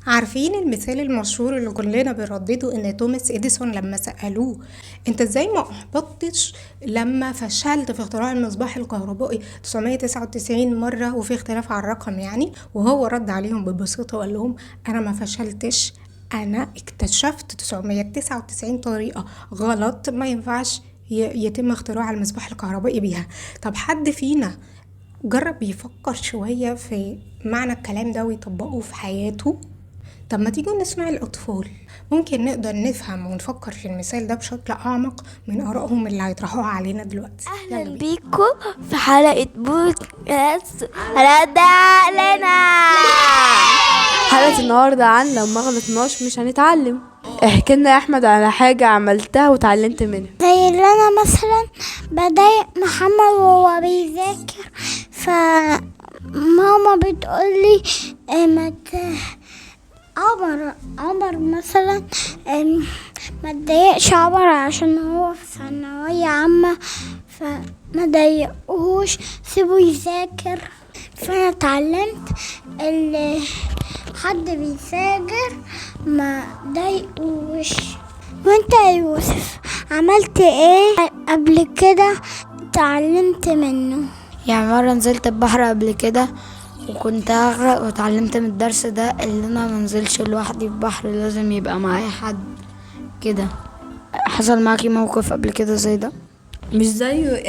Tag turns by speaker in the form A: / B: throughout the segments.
A: عارفين المثال المشهور اللي كلنا بنردده ان توماس اديسون لما سألوه انت ازاي ما احبطتش لما فشلت في اختراع المصباح الكهربائي 999 مرة وفي اختلاف على الرقم يعني، وهو رد عليهم ببساطة وقال لهم انا ما فشلتش، انا اكتشفت 999 طريقة غلط ما ينفعش يتم اختراع المصباح الكهربائي بيها. طب حد فينا جرب يفكر شوية في معنى الكلام ده ويطبقه في حياته؟ طب ما تيجوا نسمع الأطفال، ممكن نقدر نفهم ونفكر في المثال ده بشكل أعمق من آرائهم اللي هيطرحوها علينا دلوقتي.
B: أهلا بيكم في حلقة بودكاست رد علينا.
C: حلقة النهاردة عن لو ما غلطناش مش هنتعلم. احكي لنا يا أحمد على حاجة عملتها وتعلمت منها.
D: زي اللي أنا مثلا بضايق محمد وهو بيذاكر، فماما بتقولي ما عمر مثلا ما تضايقش عمر عشان هو في ثانوية عامة، فما ضايقهوش، سيبه يذاكر. فأنا اتعلمت اللي حد بيذاكر ما ضايقوش. وانت يا يوسف عملت ايه قبل كده اتعلمت منه؟
E: يعني مرة نزلت البحر قبل كده وكنت هغرق، واتعلمت من الدرس ده اللي انا منزلش لوحدي البحر، لازم يبقى معايا حد كده. حصل معاكي موقف قبل كده زي ده؟
C: مش زيه،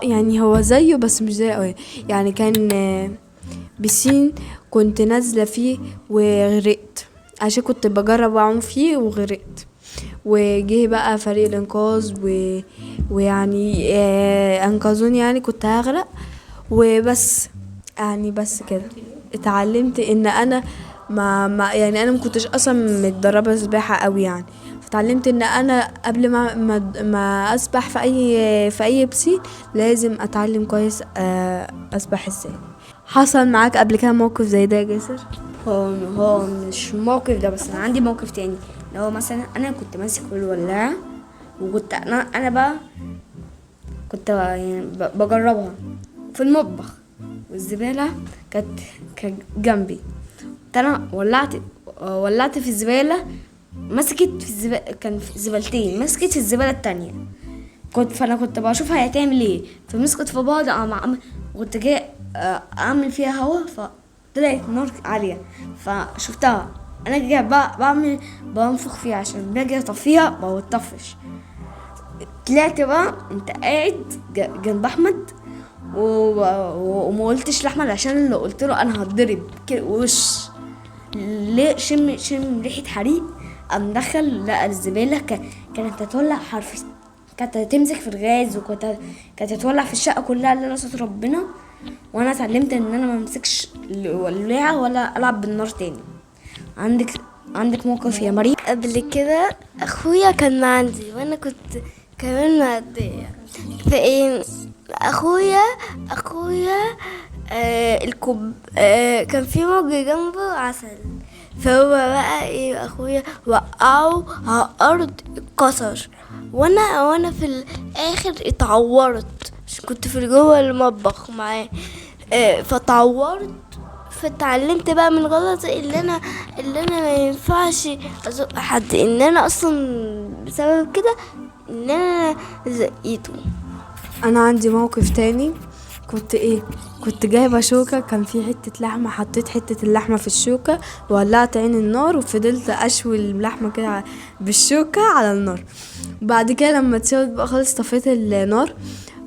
C: يعني هو زيه بس مش زيه قوي. يعني كان بسين كنت نازله فيه وغرقت، عشان كنت بجرب اعوم فيه وغرقت، وجه بقى فريق الانقاذ ويعني انقذوني، يعني كنت هغرق وبس. يعني بس كده اتعلمت ان انا ما يعني انا ما كنتش اصلا متدربه سباحة قوي يعني، فتعلمت ان انا قبل ما اسبح في اي بسين لازم اتعلم كويس اسبح ازاي. حصل معاك قبل كده موقف زي ده يا جاسر؟
F: هو مش موقف ده بس، انا عندي موقف تاني. اللي هو مثلا انا كنت ماسك الولاعه، وكنت انا بقى كنت يعني بجربها في المطبخ، والزبالة كانت جنبي. انا ولعت في الزبالة، مسكت في الزبالة، كان في زبالتين، مسكت في الزبالة التانية. فانا كنت بشوفها هتعمل ايه، فمسكت في بعض، كنت جاي اعمل فيها هوا، فطلعت نار عالية، فشفتها انا جاي بعمل بنفخ فيها عشان باجي اطفيها ما بتطفش. طلعت بقى انت قاعد جنب احمد، وما قلتش لاحمد عشان اللي قلت له انا هتضرب وش ليه. شم ريحه حريق، قام دخل لقى الزبالة كانت هتولع حرف، كانت هتمسك في الغاز، وكانت هتولع في الشقة كلها اللي انا صوت ربنا. وانا اتعلمت ان انا ما امسكش الولاعه ولا العب بالنار تاني. عندك موقف يا مريم؟
B: قبل كده اخويا كان عندي وانا كنت كمان معدية، فايه اخويا الكوب كان في موج جنبه عسل، فهو بقى ايه اخويا وقعه على الارض اتكسر، وانا في الاخر اتعورت عشان كنت في جوه المطبخ معاه، فتعورت. فتعلمت بقى من غلطي اللي انا ما ينفعش ازق حد، ان انا اصلا بسبب كده ان انا زقيته.
C: انا عندي موقف تاني. كنت جايبه شوكه، كان في حتة لحمه، حطيت حتة اللحمة في الشوكة وولعت عين النار، وفضلت اشوي اللحمة كده بالشوكة على النار. بعد كده لما اتشوت بقى خالص طفيت النار،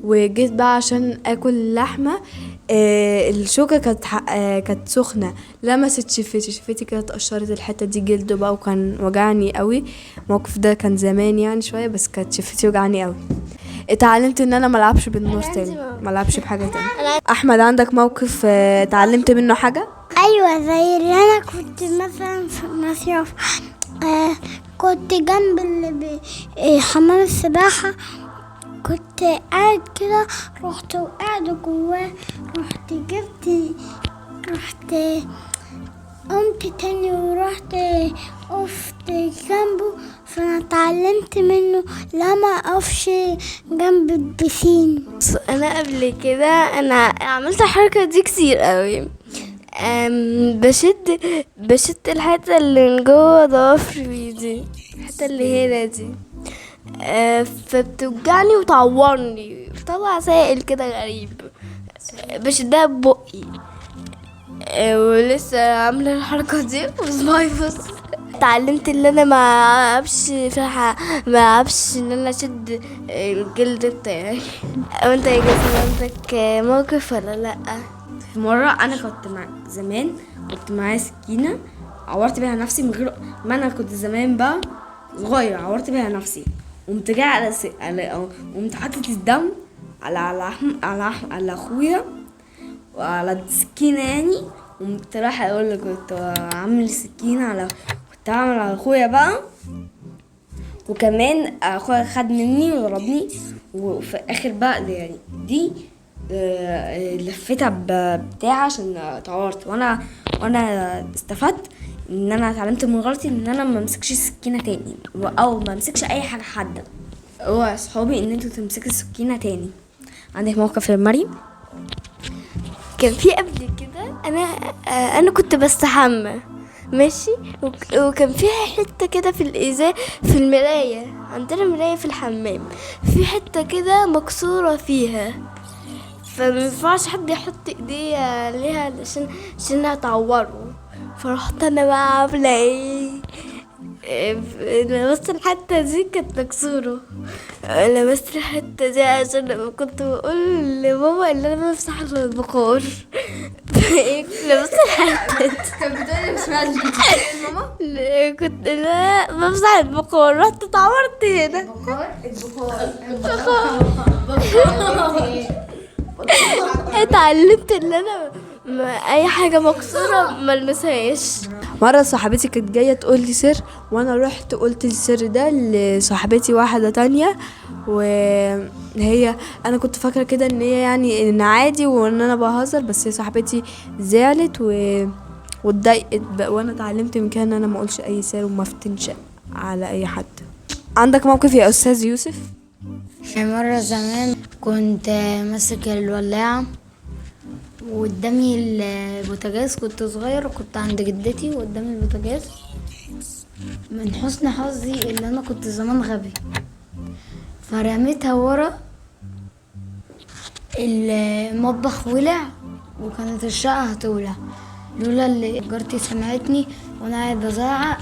C: وجيت بقى عشان اكل اللحمة، الشوكة كانت سخنة، لمست شفتي كده اتقشرت الحتة دي جلد بقى، وكان وجعني قوي. الموقف ده كان زمان يعني شوية، بس كانت شفتي وجعني قوي. اتعلمت ان انا ملعبش بالنار تاني، ملعبش بحاجة تاني. احمد عندك موقف اتعلمت منه حاجة؟
D: ايوه، زي اللي انا كنت مثلا في مصيف، كنت جنب اللي حمام السباحة، كنت قاعد كده، رحت وقعد جواه، رحت جبت، رحت قمت تاني ورحت قفت جنبه. فانا اتعلمت منه لما اقفش جنب البسين.
B: انا قبل كده انا عملت الحركة دي كتير قوي. بشد الحتة اللي من جوه ضوافري دي، الحتة اللي هنا دي، فبتوجعني وتعورني، بتطلع سائل كده غريب، بشدها ببقي، ولسه عاملة الحركة دي وصباعي بص. اتعلمت ان انا ما اعرفش ما اعرفش ان انا اشد الجلد بتاعي. وانت يا جاسم عندك موقف ولا لا؟
F: في مرة أنا كنت مع زمان كنت معايا سكينة، عورت بيها نفسي من غير ما أنا كنت زمان بقى صغير، عورت بيها نفسي وقمت جاية على على قمت حاطط الدم على على على على أخويا وعلى السكينة يعني، وقمت رايحة أقول له كنت عامل سكينة على كنت عامل على أخويا بقى، وكمان أخويا خد مني وضربني، وفي الآخر بقى يعني دي لفيتها بتاع عشان اتعورت، وانا استفدت ان انا اتعلمت من غلطي ان انا ما امسكش السكينة تاني، او ما امسكش اي حاجة حادة. اوعى يا صحابي ان انتوا تمسكوا السكينة تاني. عندك موقف يا مريم؟
B: كان في قبل كده انا كنت بستحمى ماشي، وكان فيها حتة كده في الازاز في المراية، عندنا مراية في الحمام، في حتة كده مكسورة فيها، فما ينفعش حد يحط ايديه عليها عشان هتعوره. فرحت انا بقى عامله ايه، لمست الحتة دي كانت مكسورة، لمست الحتة دي عشان كنت بقول لبابا ان انا بمسح البخار، لمست الحتة دي.
C: كانت بتقولي ما سمعتش، ماما
B: كنت لا بمسح البخار، رحت اتعورت هنا. البخار اتعلمت ان انا اي حاجة مكسورة ما المسهاش.
C: مرة صاحبتي كانت جاية تقول لي سر، وانا رحت قلت السر ده لصاحبتي واحدة تانية، وهي انا كنت فاكره كده ان هي يعني ان عادي وان انا بهزر، بس هي صاحبتي زعلت واتضايقت، وانا اتعلمت من كده ان انا ما اقولش اي سر وما افتنش على اي حد. عندك موقف يا استاذ يوسف؟
E: مرة زمان كنت ماسك الولاعة وقدامي البوتاجاز، كنت صغير وكنت عند جدتي وقدامي البوتاجاز. من حسن حظي اللي انا كنت زمان غبي، فرميتها ورا المطبخ ولع، وكانت الشقة هتولع لولا اللي جارتي سمعتني وانا قاعد بزعق،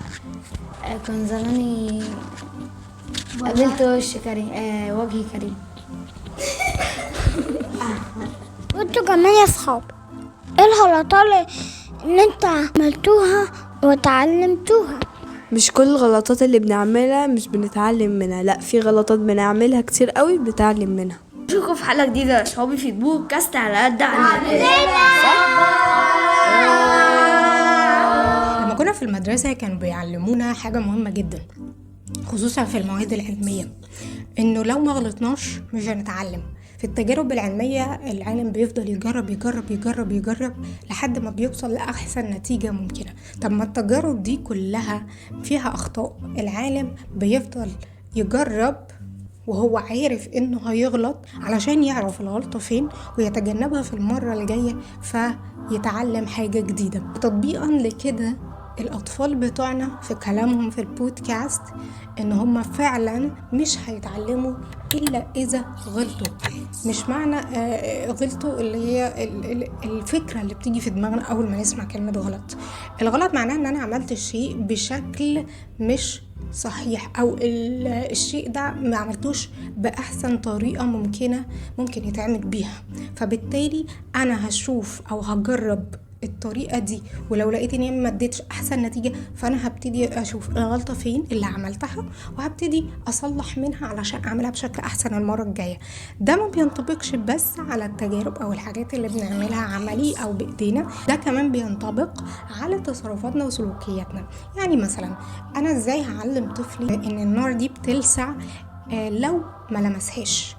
E: كان زماني قابلت وش كريم، وجهي كريم.
D: وانتوا كمان يا صحاب، ايه الغلطات اللي انتوا عملتوها وتعلمتوها؟
C: مش كل الغلطات اللي بنعملها مش بنتعلم منها، لا في غلطات بنعملها كتير قوي بنتعلم منها.
F: اشوفكم في حلقة جديدة يا صحابي في بودكاست على قد عقلنا.
A: لما كنا في المدرسة كانوا بيعلمونا حاجة مهمة جدا، خصوصا في المواد العلمية، انه لو ما غلطناش مش هنتعلم. في التجارب العلمية العالم بيفضل يجرب يجرب يجرب يجرب لحد ما بيوصل لأحسن نتيجة ممكنة. طب ما التجارب دي كلها فيها أخطاء، العالم بيفضل يجرب وهو عارف انه هيغلط علشان يعرف الغلطة فين ويتجنبها في المرة الجاية فيتعلم حاجة جديدة. تطبيقا لكده الأطفال بتوعنا في كلامهم في البودكاست إن هم فعلا مش هيتعلموا إلا إذا غلطوا. مش معنى غلطوا اللي هي الفكرة اللي بتيجي في دماغنا أول ما نسمع كلمة غلط. الغلط معناه إن أنا عملت الشيء بشكل مش صحيح، أو الشيء ده ما عملتوش بأحسن طريقة ممكنة ممكن يتعمل بيها، فبالتالي أنا هشوف أو هجرب الطريقة دي، ولو لقيت ان هي ما ادتش احسن نتيجة فانا هبتدي اشوف الغلطة فين اللي عملتها وهبتدي اصلح منها علشان اعملها بشكل احسن المرة الجاية. ده ما بينطبقش بس على التجارب او الحاجات اللي بنعملها عملي او بايدينا، ده كمان بينطبق على تصرفاتنا وسلوكياتنا. يعني مثلا انا ازاي هعلم طفلي ان النار دي بتلسع لو ما لمسهاش؟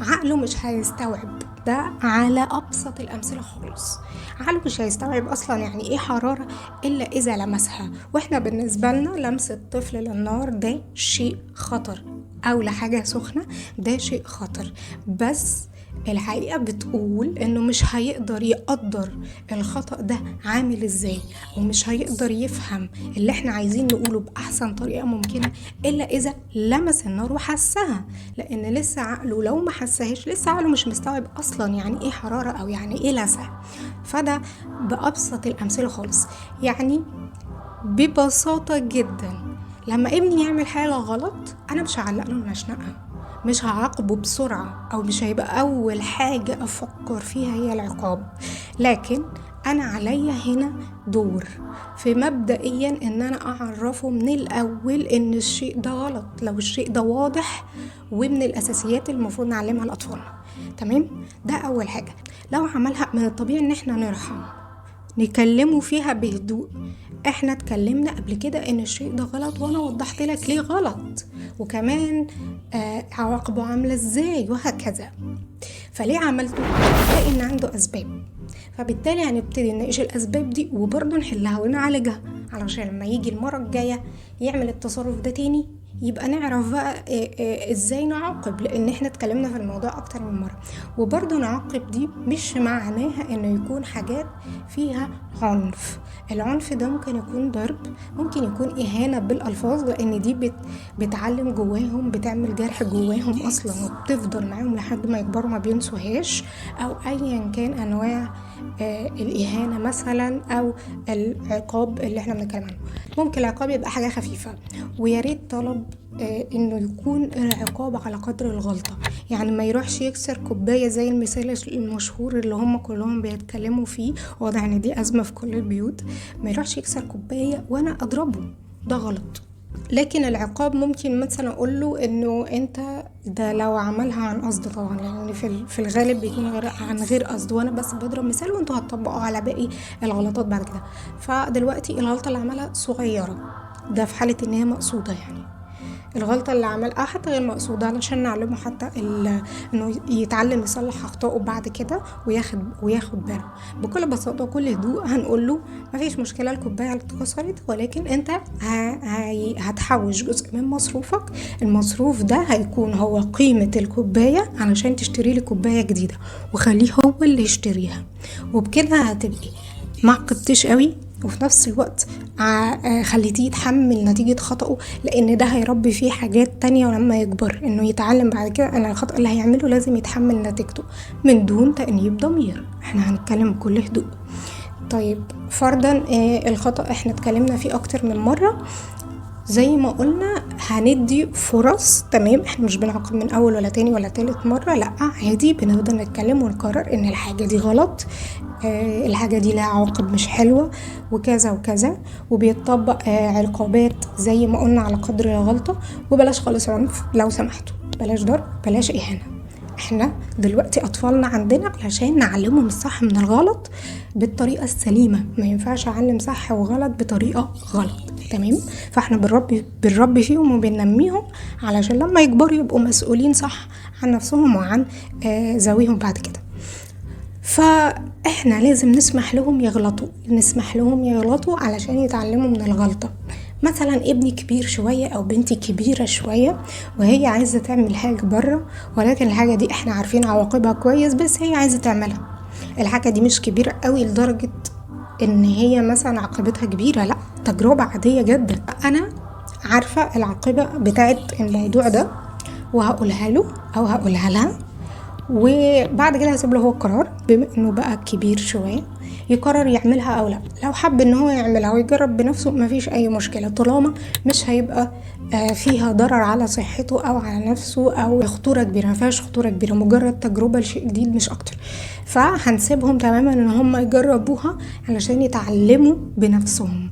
A: عقله مش هيستوعب ده على أبسط الأمثلة خالص. عقله مش هيستوعب أصلا يعني إيه حرارة إلا إذا لمسها، وإحنا بالنسبة لنا لمس الطفل للنار ده شيء خطر، أو لحاجة سخنة ده شيء خطر. بس الحقيقة بتقول انه مش هيقدر يقدر الخطأ ده عامل ازاي، ومش هيقدر يفهم اللي احنا عايزين نقوله بأحسن طريقة ممكنة الا اذا لمس النار وحسها، لان لسه عقله لو ما حسهاش لسه عقله مش مستوعب اصلا يعني ايه حرارة او يعني ايه لسع. فده بأبسط الامثلة خالص. يعني ببساطة جدا لما ابني يعمل حاجة غلط انا مش هعلق له المشنقة، مش هعاقبه بسرعة، أو مش هيبقى أول حاجة أفكر فيها هي العقاب، لكن أنا عليا هنا دور في مبدئيا إن أنا أعرفه من الأول إن الشيء ده غلط لو الشيء ده واضح، ومن الأساسيات اللي المفروض نعلمها لأطفالنا. تمام، ده أول حاجة. لو عملها من الطبيعي إن إحنا نرحم، نكلمه فيها بهدوء. احنا اتكلمنا قبل كده ان الشيء ده غلط وانا وضحت لك ليه غلط، وكمان عواقبه عامله ازاي وهكذا. فليه عملته؟ لان عنده اسباب، فبالتالي هنبتدي نناقش الاسباب دي وبرضه نحلها ونعالجها، علشان لما يجي المرة الجاية يعمل التصرف ده تاني يبقى نعرف بقى ازاي نعاقب، لان احنا اتكلمنا في الموضوع اكتر من مرة. وبرضه نعاقب دي مش معناها انه يكون حاجات فيها عنف. العنف ده ممكن يكون ضرب، ممكن يكون اهانة بالالفاظ، لان دي بتعلم جواهم، بتعمل جرح جواهم اصلا وبتفضل معاهم لحد ما يكبروا ما بينسوهاش، او ايا كان انواع الاهانة مثلا او العقاب اللي احنا بنتكلم عنه. ممكن العقاب يبقى حاجة خفيفة، وياريت طلب انه يكون العقاب على قدر الغلطة، يعني ما يروحش يكسر كوباية زي المثال المشهور اللي هم كلهم بيتكلموا فيه، واضح ان دي ازمة في كل البيوت. ما يروحش يكسر كوباية وانا اضربه، ده غلط. لكن العقاب ممكن مثلا اقول له انه انت ده لو عملها عن قصد طبعا، لان يعني في الغالب بيكون عن غير قصد، وانا بس بضرب مثال وانتوا هتطبقوا على باقي الغلطات بعد كده. فدلوقتي الغلطة اللي عملها صغيرة، ده في حالة ان هي مقصودة، يعني الغلطة اللي عملها حتى غير مقصودة، علشان نعلمه حتى انه يتعلم يصلح اخطائه بعد كده وياخد باله. بكل بساطة وكل هدوء هنقول له مفيش مشكلة، الكوباية اتكسرت، ولكن انت هتحوش جزء من مصروفك، المصروف ده هيكون هو قيمة الكوباية علشان تشتري لي كوباية جديدة، وخليه هو اللي يشتريها. وبكده هتبقي ما عقبتش قوي، وفي نفس الوقت خليتيه يتحمل نتيجة خطأه، لأن ده هيربي فيه حاجات تانية ولما يكبر إنه يتعلم بعد كده أن الخطأ اللي هيعمله لازم يتحمل نتيجته من دون تأنيب ضمير. احنا هنتكلم بكل هدوء. طيب فرضا الخطأ احنا اتكلمنا فيه أكتر من مرة، زي ما قلنا هندي فرص. تمام، احنا مش بنعاقب من اول ولا تاني ولا تالت مرة، لا عادي بنفضل نتكلم ونقرر ان الحاجة دي غلط، الحاجة دي لها عواقب مش حلوة وكذا وكذا، وبيتطبق عقابات زي ما قلنا على قدر الغلطة. وبلاش خالص عنف لو سمحتوا، بلاش ضرب، بلاش اهانة. احنا دلوقتي اطفالنا عندنا علشان نعلمهم الصح من الغلط بالطريقة السليمة، ما ينفعش اعلم صح وغلط بطريقة غلط. تمام، فاحنا بنربي فيهم وبننميهم علشان لما يكبروا يبقوا مسؤولين صح عن نفسهم وعن زاويهم بعد كده. فاحنا لازم نسمح لهم يغلطوا، نسمح لهم يغلطوا علشان يتعلموا من الغلطة. مثلا ابني كبير شوية او بنتي كبيرة شوية وهي عايزة تعمل حاجة بره، ولكن الحاجة دي احنا عارفين عواقبها كويس، بس هي عايزة تعملها. الحاجة دي مش كبيرة قوي لدرجة ان هي مثلا عاقبتها كبيرة، لا تجربة عادية جدا. انا عارفة العاقبة بتاعت الموضوع ده وهقولها له او هقولها لها، وبعد كده هسيب له هو القرار، بما انه بقى كبير شوية يقرر يعملها او لا. لو حب ان هو يعملها ويجرب بنفسه مفيش اي مشكلة، طالما مش هيبقى فيها ضرر على صحته او على نفسه او خطورة كبيرة، مفيهاش خطورة كبيرة، مجرد تجربة لشيء جديد مش اكتر. فهنسيبهم تماما ان هم يجربوها علشان يتعلموا بنفسهم.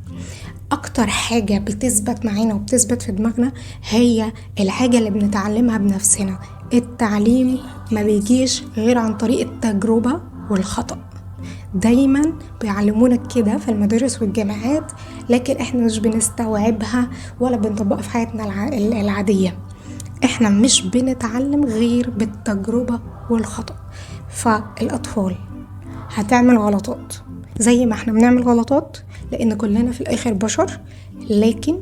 A: اكتر حاجة بتثبت معانا وبتثبت في دماغنا هي الحاجة اللي بنتعلمها بنفسنا. التعليم ما بيجيش غير عن طريق التجربة والخطأ. دايما بيعلمونا كده في المدارس والجامعات، لكن احنا مش بنستوعبها ولا بنطبقها في حياتنا العادية. احنا مش بنتعلم غير بالتجربة والخطأ. فالأطفال هتعمل غلطات زي ما احنا بنعمل غلطات، لان كلنا في الاخر بشر، لكن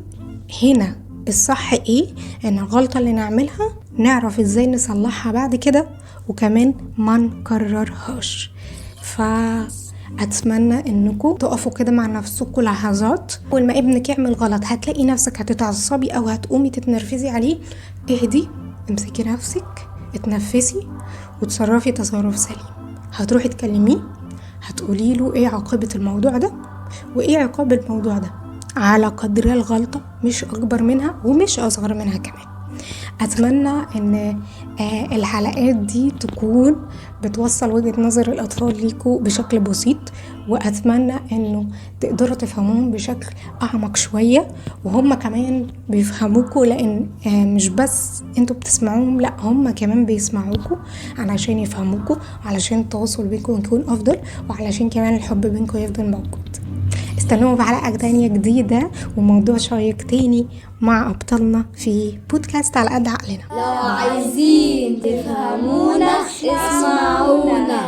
A: هنا الصح ايه؟ ان الغلطة اللي نعملها نعرف ازاي نصلحها بعد كده وكمان ما نكررهاش. فأتمنى انكم تقفوا كده مع نفسكم لحظات. اول ما ابنك يعمل غلط هتلاقي نفسك هتتعصبي او هتقومي تتنرفزي عليه، اهدي، امسكي نفسك، اتنفسي، وتصرفي تصرف سليم. هتروحي تكلميه، هتقولي له ايه عاقبة الموضوع ده وايه عقاب الموضوع ده، على قدر الغلطة، مش اكبر منها ومش اصغر منها كمان. اتمنى ان الحلقات دي تكون بتوصل وجهة نظر الاطفال ليكوا بشكل بسيط، واتمنى انه تقدروا تفهموهم بشكل اعمق شوية، وهم كمان بيفهموكوا، لان مش بس انتوا بتسمعوهم، لا هم كمان بيسمعوكوا علشان يفهموكوا، علشان التواصل بينكم يكون افضل، وعلشان كمان الحب بينكم يفضل موجود. استنونا في حلقة تانية جديدة وموضوع شيق تاني مع أبطالنا في بودكاست على قد عقلنا.
B: لو عايزين تفهمونا اسمعونا.